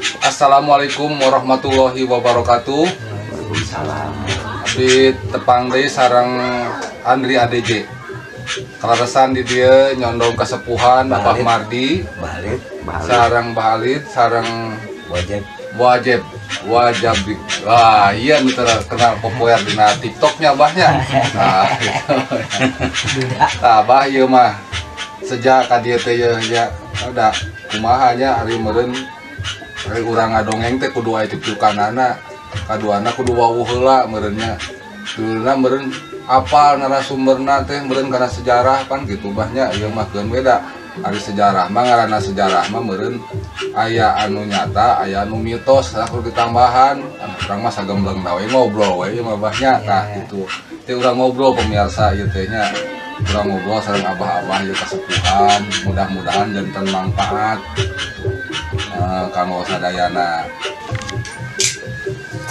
Assalamualaikum warahmatullahi wabarakatuh. Waalaikumsalam. Abdi tepang deui sareng Andri ADJ. Kaleresan di dieu nyondong kesepuhan Abah Balit. Mardi, Balit, Balit, sareng Balit, sareng wajib. Wajib Wajab. Wah, iya nu terkenal populer dina TikToknya abahnya. Nah, gitu. Nah, Abah ieu mah sejak ka dieu teh yeuh nya ada kumaha nya, ari meureun ari urang ngadongeng teh kudu aya tipikanana, kaduana kudu wawuh heula meureun nya. Duluna meureun apal narasumberna teh meureun kana sejarah pan gitu bah nya. Ieu mah keun beda, ari sejarah mah ngaranna sejarah mah meureun aya anu nyata, aya anu mitos lah, kudu ditambahan. Urang mah sagembleng we ngobrol we ieu mah, bah nya. Tah, gitu teh urang ngobrol, pemirsa, ieu teh nya urang ngobrol sareng abah-abah ieu kasepuhan, mudah-mudahan janten manfaat kanggo sadayana.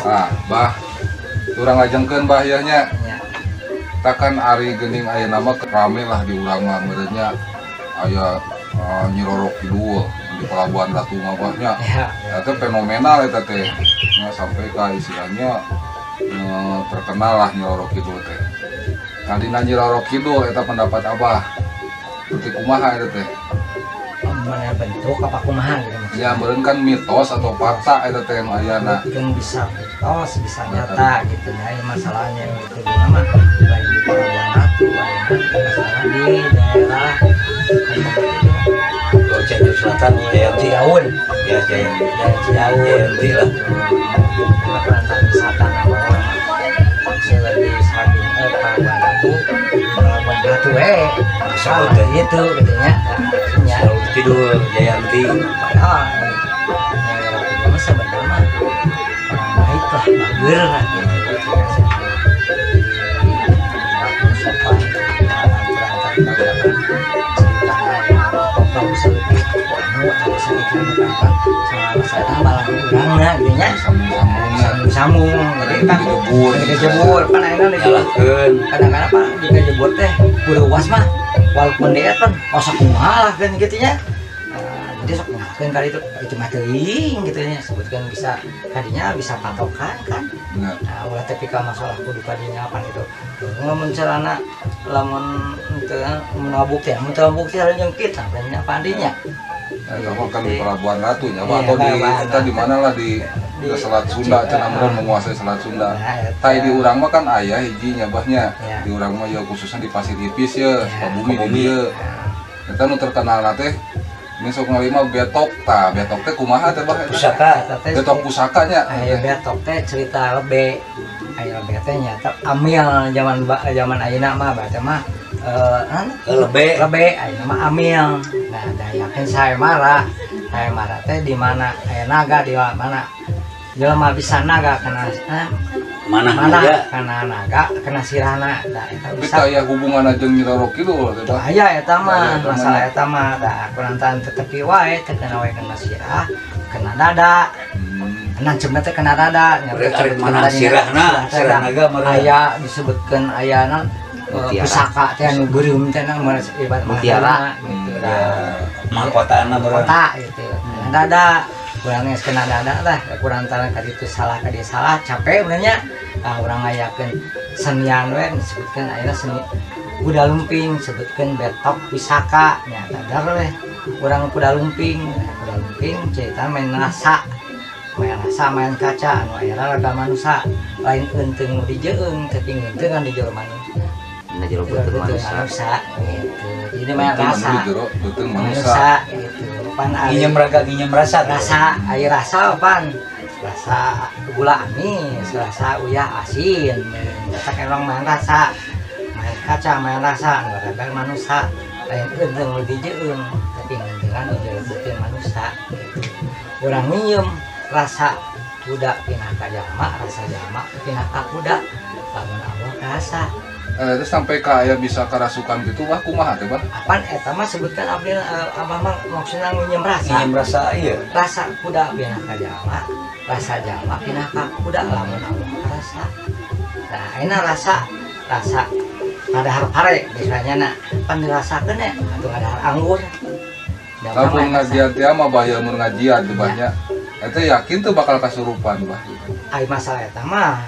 Nah, Bah, urang lajengkeun, Bah, ieu nya. Ya. Takan ari geuning ayeuna mah rame lah di urang mah meureun nya aya Nyi Roro Kidul di Pelabuhan Ratu mah, Bah, nya. Ya. Eta fenomenal eta teh. Nah, sampai ka istilahnya terkenal lah Nyi Roro Kidul teh. Tadina Nyi Roro Kidul eta pendapat Abah seperti kumaha eta teh? Mana bentuk apa kumaha gitu maksudnya? Ya, meureun kan mitos atau fakta eta teh nu ayana. Mungkin bisa mitos, bisa nyata gitu ya. Ya, masalahnya itu di mana lain di Pelabuhan Ratu, lain masalah di daerah Oh, Cianjur Selatan, JMT. Cidaun. Ya, JMT. Daerah Cidaun. JMT lah. Karena perantar wisata nama orang di samping Pelabuhan Ratu, di Pelabuhan Ratu masalah gitu gitu nya. Nah, ya. Selalu Kidul, JMT. Padahal yang Roro Kidul mah sebenarnya mah orang baik lah, bager lah gitu. Jadi perilaku sopan, perantar ceritanya yang saeutik anu anu saeutik anu kan sama saya balang urangna gitu nya. Sambung-sambungna. Sambung-sambung, jadi kan Dijebur. Dijebur pan ayeuna di Nyalahkeun. Kadang-kadang pak dikajebur teh kudu was mah, walaupun dia kan oh sok kumaha lah kan gitu nya. Nah, jadi sok nyalahkeun kali itu mah teuing gitu nya, sebutkan bisa kadinya bisa patokan kan. Bener. Nah, ulah tepi ka masalah kudu kadinya apa gitu lamun carana lamun teu mun bukti, mun teu bukti harus jengkit sampai nya pandinya. Nah, kamu kan di Pelabuhan Ratu nya, Iya, atau di Pelabuhan kita di Ratu. Mana lah di Selat Sunda cenah meureun menguasai Selat Sunda. Nah, eta. Tai di urang mah kan aya hiji nya, Bah, nya. Iya. Di urang mah ya khususnya di Pasir Ipis ya, Iya. Sukabumi di Sukabumi. dieu. Eta nu terkenal teh ini sok ngalima betok tah, betok teh kumaha teh, Bah, eta? Pusaka. Eta teh Betok pusakanya. Aya betok teh cerita lebe. Aya lebe teh nyata amil zaman zaman ayeuna mah berarti mah Lebe. Lebe ayeuna mah amil. Nah, dayakeun saya marah. Saya marah teh di mana aya naga, di mana jelema bisa naga kena Mana mana naga? Kena naga kena sirahna. Nah, eta Tapi bisa teu aya hubungan jeung Nyi Roro Kidul teh, Bah? Aya eta mah. Aya eta mah. Masalah eta mah da kulantaran tetepi wae teu kena wae kena sirah kena dada. Nancep teh kena dada. Arek mana sirahna, sirah naga meureun. Aya disebutkeun aya naon, Mutiara. Pusaka teh anu geureum teh nang ibarat Mutiara. Gitu. Ya, Nah, mahkotana meureun. kota gitu kena dada, kurang geus kena dada lah kurang tanah ka ditu salah ka dieu salah capek benernya. Nah, urang ngayakeun senian we disebutkeun ayeuna seni kuda lumping, sebutkeun betok wisaka nya dadar we urang kuda lumping. Nah, kuda lumping cerita main rasa, main rasa, main kaca anu aya raga manusa lain eunteung nu dijeung tapi ngeunteung di jero manusia. Dina jero beuteung Beuteung manusia. Manusia gitu, jadi main Beuteung anu rasa di jero beuteung manusia. Manusia gitu pan ari Nginjem raga, nginjem rasa. Rasa air, rasa pan rasa gula amis, rasa uyah asin. Kata orang main rasa, main kaca, main rasa nu rebel manusia lain eunteung nu dijeung tapi ngeunteungan di jero beuteung manusia gitu. Urang nginjem rasa kuda pindah ka jalma, rasa jalma pindah ka kuda lamun Allah rasa. Terus sampai ka aya bisa kerasukan gitu, wah kumaha teh, Bah? Apan eta mah sebutkan abdi abah mah maksudna nginjem rasa. Nginjem rasa iya. Rasa kuda pindah ka jalma, rasa jalma pindah ka kuda lamun Allah rasa. Nah, ayeuna rasa rasa ngadahar pare misalnya, na pan dirasakeun ya atuh ngadahar anggur. Da Lamun mah ngajian teh mah bahaya mun ngajian teh banyak. Eta yakin tuh bakal kasurupan, Bah, gitu. Ai masalah eta mah.